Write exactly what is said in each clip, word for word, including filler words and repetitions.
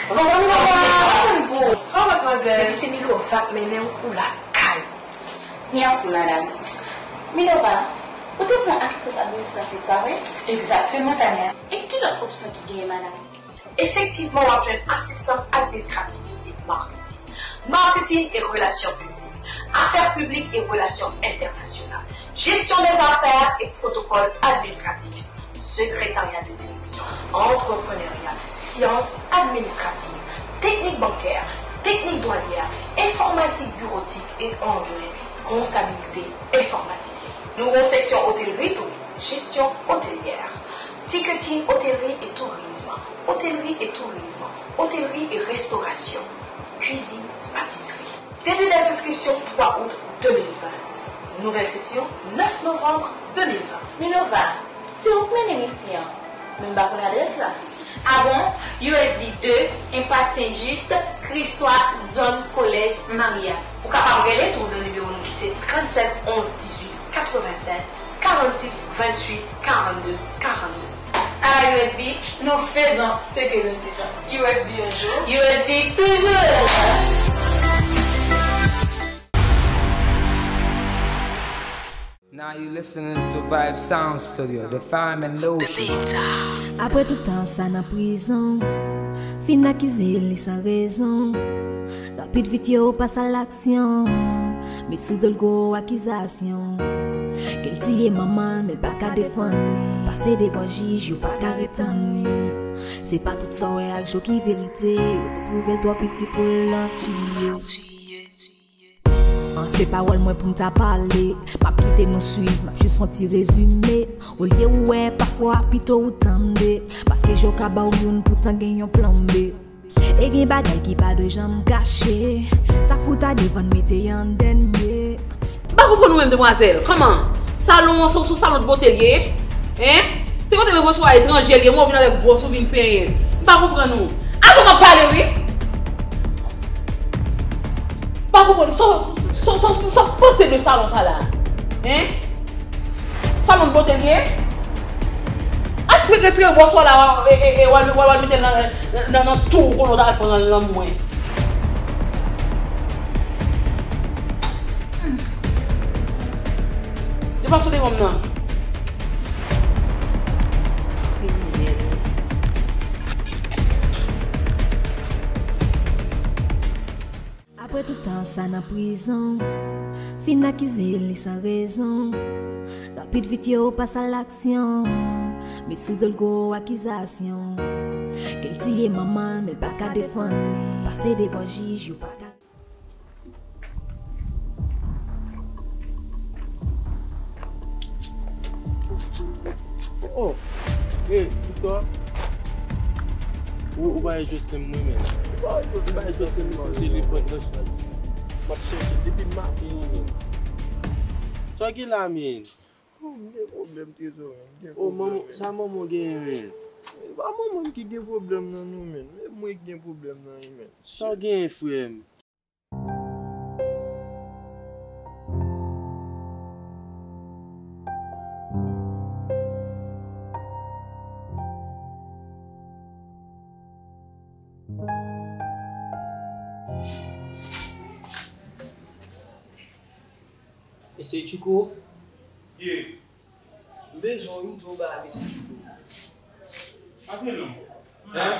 Bonswa, Milova. Bonswa, madmwazèl. Depi se Milova k mennen w, ou lakay. Mèsi, madanm. Milova, ou te pran asistans administratif, pa vre? Egzakteman, Tania. E ki lòt opsyon ki genyen, madanm? Efektivman, w ap jwenn asistans administratif e maketing. Maketing e relasyon piblik. Afè piblik e relasyon entènasyonal. Jesyon dèzafè e pwotokòl administratif. Sekretarya de direksyon. Antreprenarya. Syans administrativ. Teknik bankè. Teknik dwadyè. Enfòmatik biwotik e anglè. Kontabilite enfòmatize. Nou gen yon seksyon otelri tou. Jesyon otelyè. Tiketing otelri e tourizm. Otelri e tourizm. Otelri e restorasyon. Kwizin, patisri. Debi dè enskripsyon twa out de mil ven. Nouvèl sesyon nèf novanm de mil ven. Milova, se ou k mennen misyon. Men m pa konn adrès la. A bon? U S B de, Enpas Sen Jis, Kriswa, zòn Kolèj Maria. Ou kapab rele tou nan nimewo nou ki se tranntsèt onz dizuit katrevennsèt, karannsis venntuit karannde karannde. À la U S B, nous faisons ce que nous disons. U S B un jour. U S B toujours. Now you listening to Vibe Sound Studio, the fam and the ocean. Apre tout tan sa nan prizon, fin akize li san rezon. Rapid vit yo pas a laksyon, met sou do l gwo akizasyon. Ke l tiye manman l, men l pa t ka defann li. Pase devan jij, yo pa t ka retann li. Se pa tout sa w wè ak je w ki verite, yo te twouve l twò piti pou l nan tiye. An, se pawòl mwen pou m ta pale. M ap kite nou swiv, m ap jis fè yon ti rezime. Olye ou wè, pafwa pito ou tande. Paske je w ka ba w youn, poutan gen yon plan B. E gen bagay ki pa dwe janm kache. Sa k pou ta devan n mete an dènye. M pa konprann ou menm, demwazèl. Kòman? Salon an se yon salon de bote l ye? Hein? Se kote men resevwa etranje l ye, mwen w vin avèk bwòs ou vin penyen. M pa konprann ou. Avan m ap pale wi. M pa konprann. Sa, sa, sa, sa w panse de salon sa la? Hein? Salon de bote l ye? Al fè retire bwòs ou la, e, e, e, w al, w al, w al mete l nan, nan, nan, nan tou kote w ta al pran l nan mwen. Devan sou devan m nan. Apre tout tan sa nan prizon, fin akize li san rezon. Rapid vit yo pas a laksyon, met sou do l gwo akizasyon. Ke l tiye manman l, men l pa t ka defann li. Pase devan jij, yo pa t ka. Oh, hey, Victor. Ou, ou bay Joslin mwen, men. Ou bay Joslin mwen. Telefòn nan chaj. M ap chèche depi maten, men. Sa w gen la, men? Oh, m gen pwoblèm, Trezò, men. M gen pwoblèm, men. Oh, manman, sa manman w genyen, men? E pa manman m ki gen pwoblèm nan, non, men. E mwen ki gen pwoblèm nan, wi, men. Sa w genyen, frè m? Mesye Tchouko? Ye. M bezwen w wi, m di w bagay, mesye Tchouko. Antre non. Hein?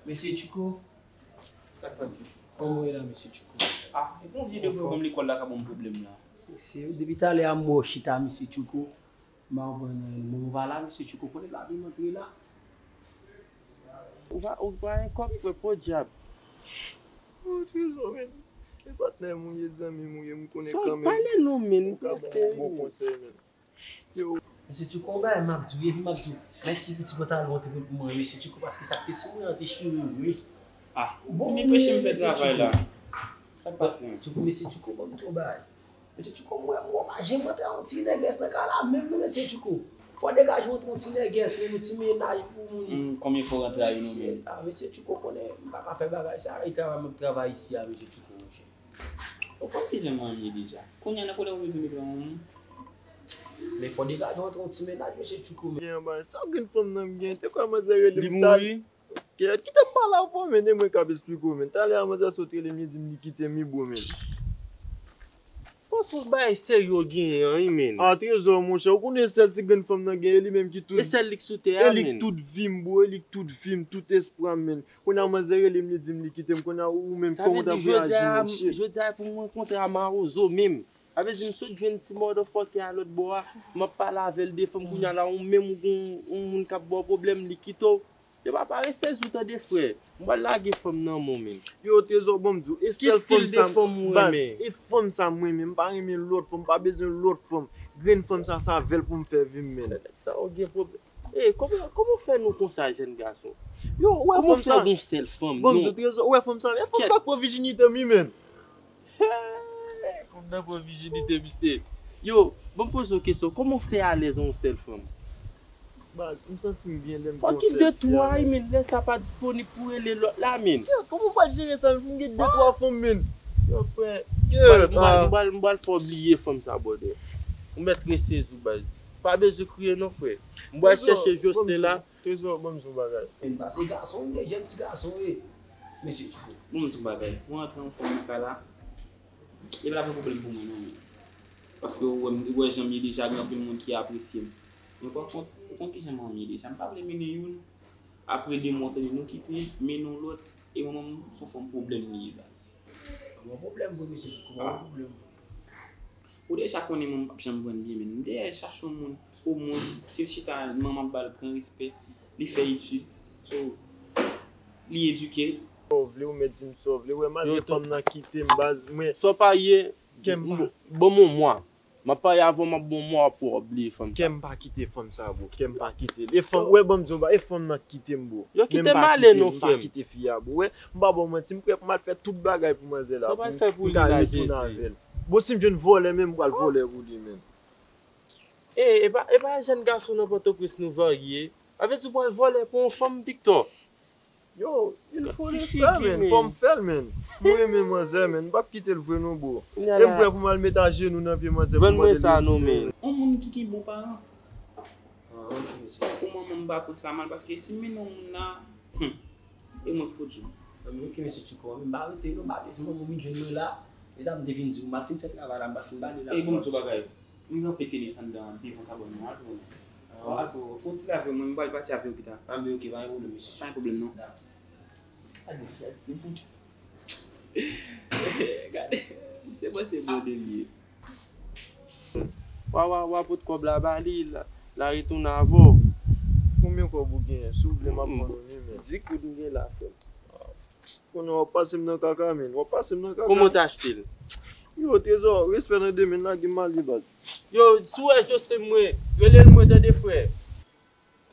Mesye Tchouko. Sa k pase? Kòman w ye la, mesye Tchouko? Ah, e bon vye de frè m lekòl la ka ban m pwoblèm la. Mesye, depi talè a m wè w chita, mesye Tchouko. M pa konprann anyen. Bon, ou pa la, mesye Tchouko, kote lavi m antre la? Ou pa, ou pa gen kòb, frè, podyab. Oh, Trezò, men. E patnè m ou ye, zanmi m ou ye, m konnen kanmenm. Pale non, men. Ou ka ban m yon bon konsèy, men. Yo. Mesye Tchouko, yon bagay m ap di w, epi m ap di w, mèsi pou ti pantalon an te pran pou mwen, mesye Tchouko, paske sa k te sou mwen an te chire vre. Ah, bon, ti men peche m fè travay la. Sa k pase? Tchouko, mesye Tchouko, ban m di w yon bagay. Mesye Tchouko, mwen, mwen pa janm rantre a yon ti nègès nan kay la menm non, mesye Tchouko. Fò w degaje w antre yon ti nègès, men yon ti mennaj pou moun. Hmm, konbyen fwa w rantre a youn ou menm? Ah, mesye Tchouko konnen m pa ka fè bagay sa, e travay m ap travay isi a, mesye Tchouko, monchè. Ou konn kijan manman m ye deja. Kounye a nan pwoblèm ou bezwen met manman m? Men fò degaje w antre yon ti mennaj, mesye Tchouko, men. Gen anba, sa grenn fanm nan m gen, te kwè manzè rele m. Li mouri? Kèt, kite m pale avè w, men, e mwen k ap esplike w, men. Talè a, manzè sot rele m, li di m li kite m, wi, bro, men. Fò se yon bagay serye w genyen an, wi, men. A, Trezò, monchè, ou konnen sèl ti grenn fanm nan genyen, e li menm ki tout. E sèl li k sou tè a, men. E li k tout vi m, bro, e li k tout vi m, tout espwa m, men. Kounye a, manzè rele m, li di m li kite m, kounye a, ou menm, kòman w t ap reyaji, monchè? Sa vle di, jodi a, jodi a, pou m rankontre a mawozo menm. Sa vle di, m sot jwenn ti motherfucker a lòt bò a, m ap pale avè l de fanm, kounye a la, ou menm, ou gon yon moun k ap ba w pwoblèm, li kite w. Yo pa parese sou tande, frè. M pral lage fanm nan men w, men. Yo, Trezò, ban m di w, e sèl fanm sa m, baz, e fanm sa m renmen, m pa renmen lòt fanm, m pa bezwen lòt fanm. Grenn fanm sa, sa avè l pou m fè vi m, men. Sa ou gen pwoblèm. E, kòman, kòman w fè nou konsa, jèn gason? Yo, ou wè fanm sa? Kòman w fè gon sèl fanm, non? Ban m di w, Trezò, ou wè fanm sa? E fanm sa k pran vijinite m, wi, men. Fanm nan pran vijinite misye. Yo, ban m poze w kesyon, kòman w fè alèz yon sèl fanm? Baz, m santi m byen lè m gen yon sèl fi a, men. Fòk gen de twa, wi, men, lè sa pa disponib pou rele lòt la, men. Kè, kòman w pral jere sa, men, pou m gen de twa fanm, men? Yo, frè, m pral, m pral, m pral, m pral fè w bliye fanm sa, brother. Ou mèt ret sezi w, baz. Pa bezwen kriye non, frè. M pral chèche Jocelyn la. Trezò, ban m di w bagay. Men, pase gason, men, jèn ti gason, wi. Mesye Tchouko. Bon, m di w bagay. Ou antre yon fanm nan kay la, li pa ta fè pwoblèm pou mwen, non, men. Paske ou wè m, ou wè jan m ye deja, gen anpil moun ki apresye m. Men pa kont, ou konn kijan manman m ye deja. M pa vle mennen youn, apre de mwa, tande nou kite, mennen yon lòt, e manman m se yon fanm pwoblèm li ye, baz. Bon pwoblèm, vre, mesye Tchouko, bon pwoblèm. Ou deja konnen mwen m p ap janm pran l byen, men m dèyè chache yon moun, omwen, si l chita, manman ap ba l gran respè, li fè etid. So, li edike. Sa w vle, ou mèt di m sa w vle. Ou wè, malgre fanm nan kite m, baz, mwen. Sa w pa ye, kè m pa. Ban m yon mwa. M ap pale avè w, m ap ba w yon mwa pou w bliye fanm sa. Kè m pa kite fanm sa, bro. Kè m pa kite l. E fanm, ou wè, ban m di w, e fanm nan k kite m, bro. Yo kite m ale non, frè m. Men m pa kite, m pa kite fi a, bro. Ou wè, m pa ba w manti, m prè pou m al fè tout bagay pou manzè la, pou m ka retounen avè l. Bon, si m jwenn vòlè menm, m pral vòlè pou li menm. E, e pa, e pa jèn gason nan Pòtoprens nou varye. Sa vle di w pral vòlè pou yon fanm, Victor? Yo, il faut le faire, men. Fò m fè l, men. Mwen renmen manzè, men. M p ap kite l vre non, bro. E m prè pou m al met ajenou nan pye manzè pou m mande l retounen. Yon moun ki gen bon paran. Pou manman m pa pran sa mal, paske si m mennen yon moun la, hmm, e mwen k pou di w. Anben, ok, mesye Tchouko, anben, m pa rete non, m pa rete, se manman m vin jwenn mwen la. E sa m te vin di w, m al fin fè travay la, m pa fin bale la. E bon, m di w bagay, m ranpe tenis anndan devan kabann mwen, al pou mwen. Al pou, fè yon ti lave mwen, m pral pati avè w pita. Anben, ok, pa gen pwoblèm, mesye Tchouko. Pa gen pwoblèm non. Gade, gade, se bon, se bon de li ye. Wa, wa, wa pot kòb la ba li, la, la retounen avè w. Konbyen kòb ou genyen? Si w vle, m ap ban nou li, men. Dis goud m gen la, frè m. Konnen w ap pase m nan kaka, men. W ap pase m nan kaka. Kòman w te achte l? Yo, Trezò, respè nan demen, lage m ale, baz. Yo, si w wè Jose mwen, rele l mwen, tande, frè.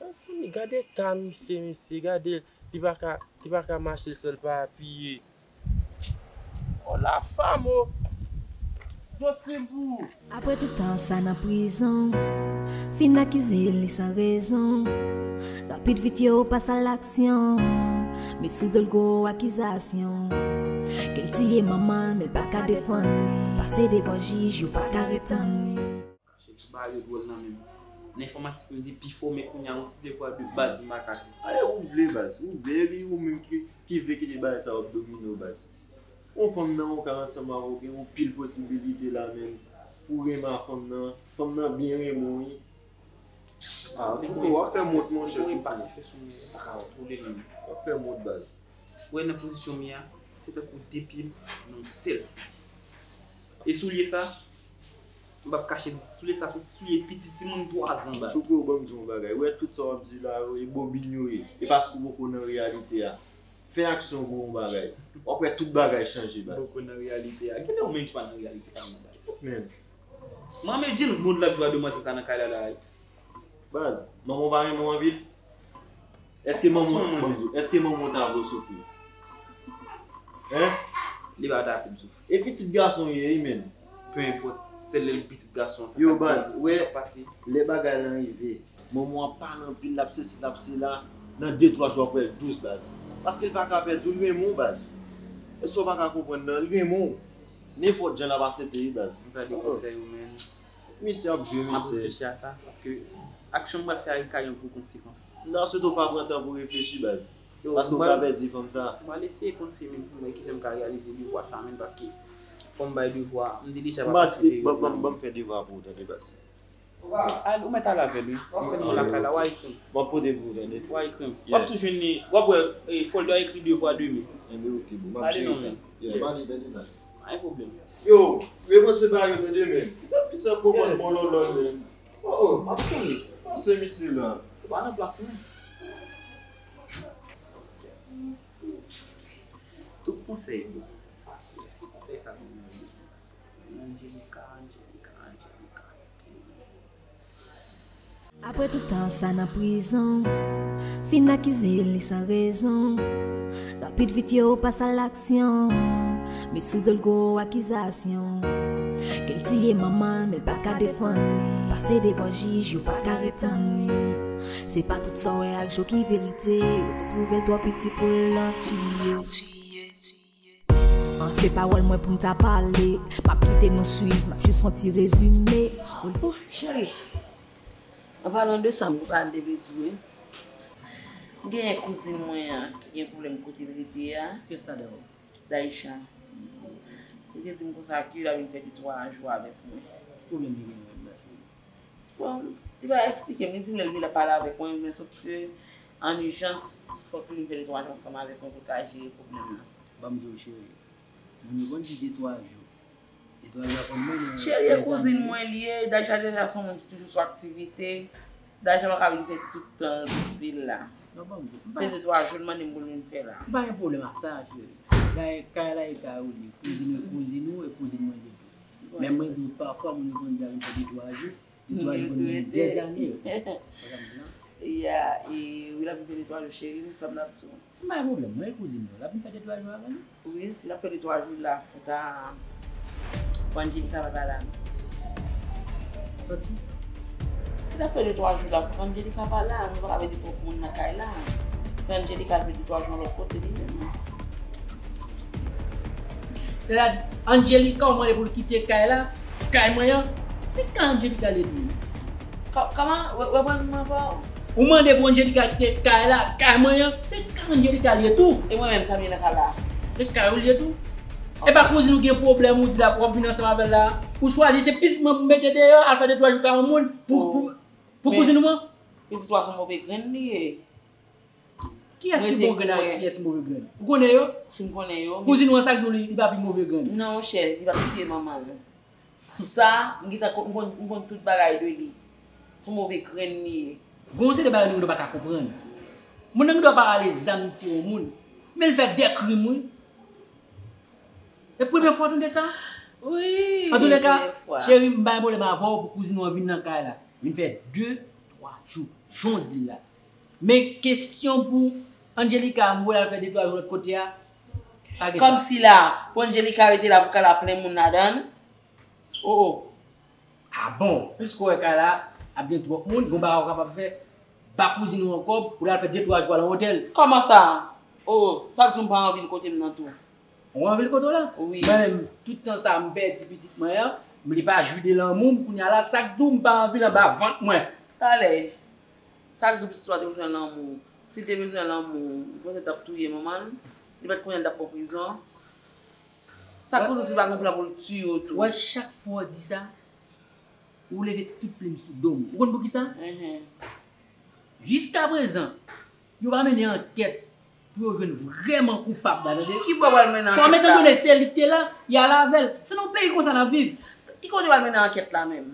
Mezanmi, gade ta misye, mesye, gade, li pa ka, li pa ka mache san l pa apiye. Oh, la femme, oh. Yo, film pou ou. Apre tout tan sa nan prizon, fin akize li san rezon. Rapid vit yo pas a laksyon, met sou do l gwo akizasyon. Ke l tiye manman l, men l pa t ka defann li. Pase devan jij, yo pa t ka retann li. Kache tout bagay yo dwòl nan men m. Nan enfòmatik m te pi fò, men kounye a yon ti devwa de baz m pa ka fè. Ale ou vle baz, ou vle, epi ou menm ki, ki vle kite bagay sa yo ap domine w baz. Yon fanm nan ou ka ansanm avè w, gen yon pil posibilite la menm pou renmen a fanm nan, fanm nan byen renmen w wi. Ah, Tchouko, w ap fè mont monchè, Tchouko. W ap fè mont baz. Ou wè nan pozisyon m ye a, se tankou de pye m nan yon sèl soulye. E soulye sa, m p ap kache, soulye sa se yon ti soulye piti timoun twa zan baz. Tchouko, ban m di w yon bagay. Ou wè tout sa w ap di la yo, e bobin yo ye. E paske w poko nan reyalite a. Fè aksyon pou yon bagay. W ap wè tout bagay chanje baz. Poko nan reyalite a. Genlè ou menm ki pa nan reyalite a non baz. Men. Manman James Bond la k jwe a demwazèl sa nan kay la la wi. Baz, manman w pa renmen w anpil? Èske manman w, ban m di w, èske manman w ta vle w soufri? Hein? Li pa ta vle m soufri. E pitit gason w ye wi menn. Peu importe, sèl lè l pitit gason sa. Yo baz, ou wè, lè bagay lan rive, manman w ap pale anpil, l ap sesi, l ap sela, nan de twa jou w ap wè l dous baz. Paske l pa ka pèdi w, l renmen w baz. Èske w pa ka konprann nan, l renmen w. Nenpòt jan l ap aksepte wi baz. M tande konsèy ou menn. Misye ap jwe, misye. M ap reflechi a sa, paske aksyon m pral fè a ka gen gwo konsekans. Non, sèto pa pran tan pou reflechi, baz. Paske w ka pèdi fanm sa. M pral eseye panse menm pou m wè kijan m ka reyalize devwa sa menm, paske fò m bay devwa, m te deja pa patisipe. Ban m fè devwa pou ou, tande, baz. Al, ou mèt al avè l, wi. Ou fè nou lakay la, w a ekri m. M ap pote pou ou, tande. W a ekri m. W ap tou jwenn li, w ap wè, e, folder ekri devwa demen. Enben, oke, bro. M ap jere sa. Yeah, m ale, tande, baz. Pa gen pwoblèm. Yo, repanse bagay yo, tande, men. Misye ap pran pòz bon lòlò, men. Oh, oh, m ap tande. Panse misye la. Ou pa nan plas mwen. Tout konsèy, bro. Se konsèy sa pou mwen. Angelica, Angelica, Angelica. Apre tout tan sa nan prizon, fin akize li san rezon. Rapid vit yo pase a laksyon, met sou do l gwo akizasyon. Ke l tiye manman l, men l pa t ka defann li. Pase devan jij, yo pa t ka retann li. Se pa tout sa w wè ak je w ki verite, yo te twouve l twò piti pou l nan tiye. An se pawòl mwen pou m ta pale. M ap kite nou swiv, m ap jis fè yon ti rezime. Oh, cheri, an palan de sa, m gen bagay m te vle di w, wi. M genyen kouzin mwen an ki gen pwoblèm kote l rete a. Kiyès sa, Daisha? Li te di m konsa ke l ap vin fè de twa jou avèk mwen. Ki pwoblèm li genyen menm la, cheri? Bon, li pa eksplike m, li di m lè l vle l ap pale avèk mwen, men sòf ke an ijans, fòk li vin fè de twa jou ansanm avèk mwen pou l ka jere pwoblèm nan. Ban m di w, cheri, moun yo konn di de twa jou. De twa jou ap pran mwen nan... Cheri, e kouzin mwen li ye, Daisha deja se yon moun ki toujou sou aktivite. Daisha pa ka vin fè tout tan l sou vil la. Non, ban m di w. Se de twa jou l mande m pou l vin fè la. M pa gen pwoblèm ak sa, cheri. Kay, kay la e kay ou li ye. Kouzin ou e kouzin ou, e kouzin mwen li tou. Men mwen di w pafwa moun yo konn di a vin fè de twa jou. Yo tou al konn dèzane yo. Ya, e wi, l ap vin fè de twa jou, cheri, sa m t ap di w. M pa gen pwoblèm, mwen e kouzin mwen, l ap vin fè de twa jou avè nou. Wi, si l ap fè de twa jou la, fòk ta, fòk Angelica pa ta la, non. Sòti. Si l ap fè de twa jou la, fòk Angelica pa la, nou pa ka mete twòp moun nan kay la. Fè Angelica al fè de twa jou yon lòt kote li menm. Lè l a di Angelica, ou mande pou l kite kay la, kay mwen an, se kay Angelica li ye tou. Kòman? Reprann mwen ankò. Ou mande pou Angelica kite kay la, kay mwen an, se kay Angelica li ye tou. E mwen menm, sa m ye nan kay la? Se kay ou li ye tou. E pa kouzin ou gen pwoblèm, ou di la pou w ap vin ansanm avè l la. Ou chwazi se pitit mwen pou mete deyò, al fè de twa jou kay yon moun, pou, pou, pou kouzin ou an? Pitit ou a se yon move grenn li ye. Kiyès ki bon grenn ak kiyès ki move grenn? Ou konnen yo? Si m konnen yo, men... Kouzin ou an, sa k di w li, li pa pi move grenn? Non, monchè, li pa t tiye manman l. Sa, m gentan kon-, m konn, m konn tout bagay de li. Se yon move grenn li ye. Gon seri de bagay nou, nou pa ka konprann. Moun nan gen dwa pa rale zam li tiye yon moun, men l fè de krim, wi. E premye fwa w tande sa? Wi, premye fwa. Antouleka, cheri, m pa gen pwoblèm avè w pou kouzin ou an vin nan kay la. Vin fè de, twa jou, jan w di l la. Men kesyon pou Angelica, m voye l al fè de twa jou lòt kote a, pa gen sa. Kòmsi la, pou Angelica rete la pou k al ap plen moun ladan l? Oh, oh. Ah bon, piske w wè kay la ap gen twòp moun, gon bagay ou kapab fè, ba kouzin ou an kòb pou l al fè de twa jou a nan otèl. Kòman sa? Oh, sa k di w m pa anvi l kote m nan tou? Ou anvi l kote w la? Wi. Mwen menm, tout tan sa a m pèdi pitit mwen an, m, li pa jwi de lanmou m, kounye a la, sa k di w m pa anvi l anba vant mwen? Talè, sa k di w pitit ou a te bezwen lanmou? Si l te bezwen lanmou, ou panse l t ap touye manman l? Li pa t konnen l t ap pran prizon? Sa k koze w si l pa gen plan pou l tiye w tou? Wè, chak fwa w di sa, ou leve tout plim sou do m. Ou konn poukisa? Jiskaprezan, yo pa mennen ankèt pou yo jwenn vrèman koupab la, tande. Ki bò yo pral mennen ankèt la? Kòm etan done se li k te la, y al avè l. Se nan yon peyi konsa n ap viv. Ki kote yo pral mennen ankèt la menm?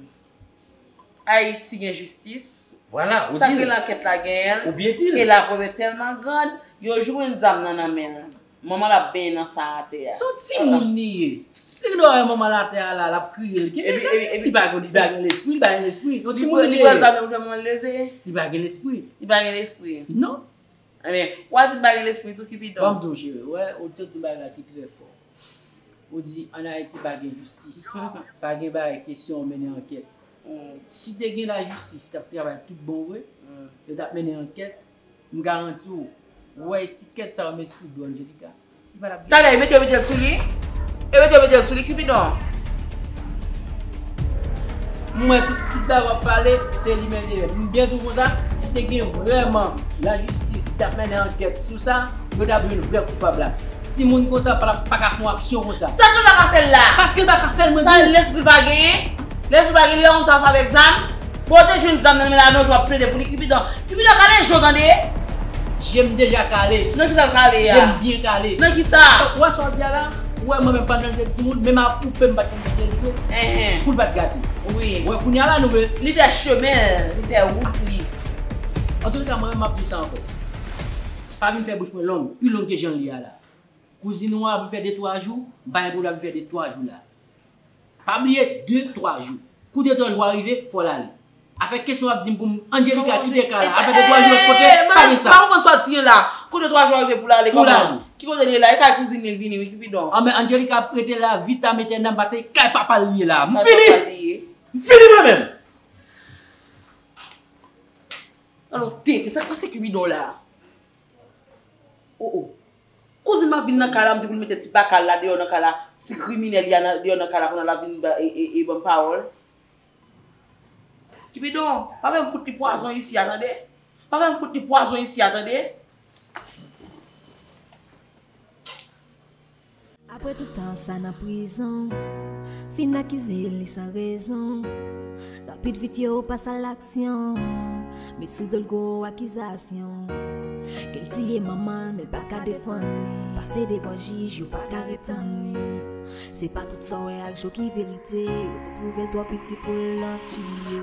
Ayiti gen jistis. Vwala, ou di l. Sa k rele ankèt la genyen l. Ou byen di l. E laprèv tèlman grand, yo jwenn zam nan nan men l. Manman l ap benyen nan san atè a. Se yon timoun li ye. Li gen dwa wè manman l atè a la, l ap kriye, l kenbe zam. Li pa gen, li pa gen lespri, li pa gen lespri. Yon timoun li ye. Li pran zam nan pou fè manman l leve. Li pa gen lespri. Li pa gen lespri. Non. Ebyen, w a di l pa gen lespri tou, Cupidon. Ban m di w, cheri, wè, ou di yon bagay la ki trè fò. Ou di, ann Ayiti pa gen jistis. Pa gen bagay kesyon mennen ankèt. Si te gen lajistis, t ap travay tout bon vre. Yo t ap mennen ankèt. M garanti w, ou wè etikèt sa yo met sou do Angelica, li pa t ap gen. Talè, yo mete, yo mete l sou li? Yo mete, yo mete l sou li, Cupidon? M wè tout, tout bagay w ap pale, se li menm li ye. M byen di w konsa, si te gen vrèman lajistis ki t ap mennen ankèt sou sa, yo t ap jwenn vrè koupab la. Timoun konsa pa, pa ka fè yon aksyon konsa. Sa ke l pa ka fè l la? Paske l pa ka fè l, mwen di w. Sa lespri l pa genyen? Lespri l pa genyen, li wè yon sa avèk zam? Bon, w te jwenn zam nan men l la, nan jou w ap plede pou li, Kipidon. Kipidon, kale je w tande. Je m deja kale. Nan kisa l kale a? Je m byen kale. Nan kisa? Ou wè sa w ap di a la? Ou wè mwen menm pandan l te timoun, menm a poupe m pa t konn kite l jwe. Enhen. Pou l pa t gate. Wi. Ou wè kounye a la nou vle. Li fè chemen l, li fè wout li. Antouleka, mwen menm m ap di w sa ankò. Pa vin fè bouch mwen long, pi long ke jan l ye a la. Kouzin ou an ap vin fè de twa jou, m pa gen pwoblèm, ap vin fè de twa jou la. Pa bliye de twa jou. Kou de twa jou a rive, fò l ale. Afè kesyon w ap di m pou m, Angelica kite kay la. Afè de twa jou lòt kote, pa gen sa. M pa konprann sa w di la. Kou de twa jou a rive pou l ale kòman? Ki kote l ye la? E kay kouzin li l vini wi, Kipidon. Anben Angelica ap rete la vitam aeternam paske kay papa l li ye la. M fini. M fini mwen menm. Alò, tete, sa k pase Kipidon la? O o. Kouzin m ap vin nan kay la, m di pou l mete ti baka l la deyò nan kay la, ti kriminèl li a nan, deyò nan kay la, kounye a l ap vin ba, e, e, e ban m pawòl. Kipidon, pa fè m fout li pwazon isi a, tande? Pa fè m fout li pwazon isi a, tande? Apre tout tan sa nan prizon, fin akize li san rezon. Rapid vit yo pas a laksyon, met sou do l gwo akizasyon. Ke l tiye manman l, men l pa t ka defann li. Pase devan jij, yo pa t ka retann li. Se pa tout sa w wè ak je w ki verite. Yo te twouve l twò piti pou l nan tiye.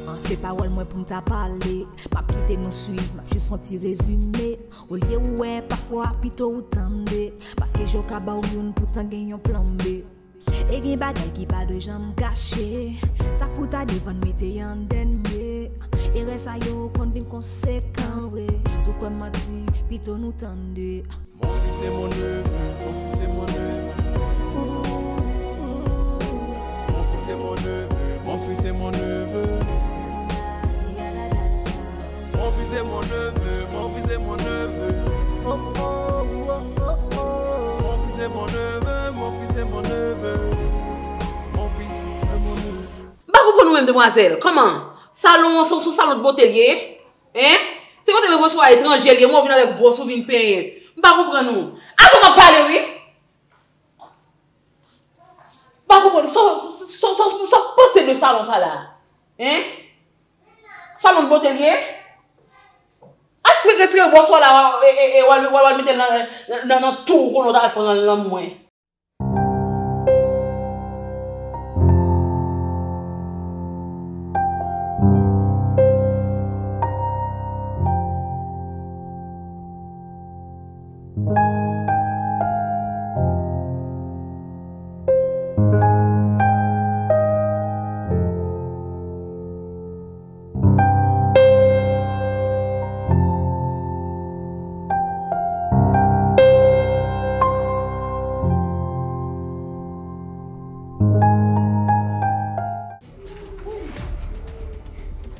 An se pawòl mwen pou m ta pale. M ap kite nou swiv, m ap jis fè yon ti rezime. Olye ou wè, pafwa pito ou tande. Paske je w ka ba w youn poutan gen yon plan B. E gen bagay ki pa dwe janm kache. Sa k pou ta devan n mete an dènye. Erè sa yo konn vin konsekan vre. Si w kwè m manti, pito nou tande. Mon fils et mon neveu, mon fils et mon neveu. Mon fils et mon neveu, mon fils et mon neveu. Mon fils et mon neveu, mon fils et mon neveu. Oh, oh, oh, oh, oh. Mon fils et mon neveu, mon fils et mon neveu. Mon fils et mon neveu. M pa konprann ou menm, demwazèl. Kòman? Salon an se, se yon salon de bote l ye? Hein? Se kote mwen resevwa etranje l ye, mwen w vin avèk bwòs ou vin penyen. M pa konprann ou. Avan m ap pale wi. M pa konprann. Sa, sa, sa, sa, sa w panse de salon sa la? Hein? Salon de bote l ye? Al fè retire bwòs ou la, e, e, e, w al, w al, w al mete l nan, nan, nan, nan tou ou konnen w ta al pran l nan mwen.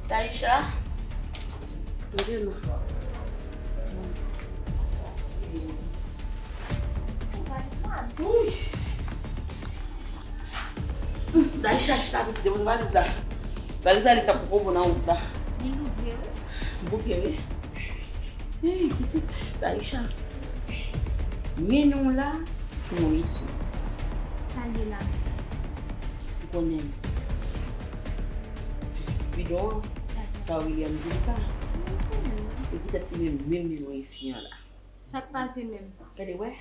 Daïcha. Daïcha chita pitit, depi valiz la. Valiz la li t ap poko bon nan wout la. Li louvri wi. Gwo pye wi. Hey, pitit, Daïcha. Men nou la, pou mwen isi. Sa l ye la? Ou konnen. Ti fi ki pi dò, sa William di li pa. E poutèt li menm, menm li nou isi an la. Sa k pase menm? Gade wè.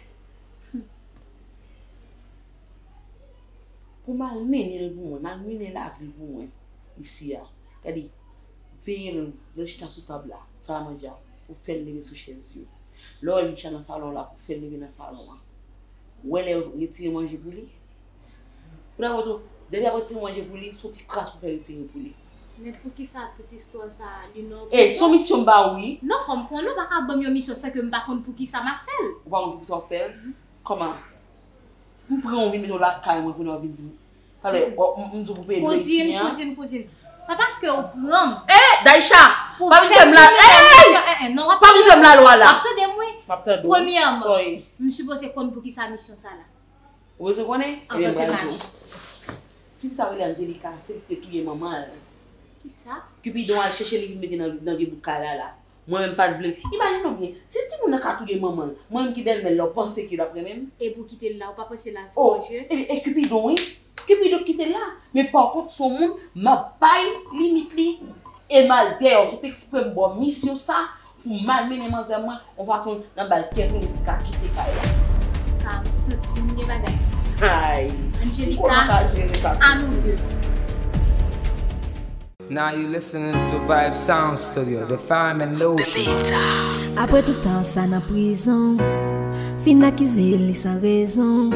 Pou m al mennen l pou mwen, m al mennen lavi l pou mwen isi a. Gade, veye l, lè l chita sou tab la, sa l ap manje a, ou fè l leve sou chèz yo. Lè w wè l chita nan salon la, ou fè l leve nan salon an. Ou wè lè yo retire manje pou li. Pou nan moto, depi ap retire manje pou li, se yon ti kras pou fè retire pou li. Men poukisa tout istwa sa a, li nan... Ey, se yon misyon m ba ou wi. Non, fò m konnen, ou pa ka ban m yon misyon san ke m pa konn poukisa m ap fè l. Ou pa konn poukisa w ap fè l? Kòman? M pran w vin mete w lakay mwen kounye a w vin di m. Talè, m, m di w pou peye lwens li an. Kouzin, kouzin, kouzin. Pa paske ou pran m. Eh, Daïcha, pa vin fè m la, ey! Pa vin fè m lalwa la. W ap tande m wi. M ap tande w. Premyèman, m sipoze konn poukisa misyon sa la. Ou bezwen konnen? Ebyen, m pral di w. Ti fi sa rele Angelica, se li ki te touye manman l. Kisa? Cupidon al chèche li vin mete nan, nan vye bout kay la la. Mwen menm pa t vle. Imajine w byen, si timoun nan ka touye manman l, mwen menm ki bèlmè l la, w panse ke l ap renmen m? E pou kite l la, ou pa panse l ap fè Oh, yon jeu? E, e Cupidon wi. Cupidon kite l la. Men pa kont se yon moun, m ap bay limit li. E m al dèyè w tout eksprè m ba w misyon sa pou m al mennen manzè mwen yon fason nan bal kèk minit li ka kite kay la. Ka santi m gen bagay. Ay. Angelica, Koman ka jere sa? A nou de. Now you listening to Vibe Sound Studio, the fam and lotion. Apre tout tan sa nan prizon, fin akize li san rezon.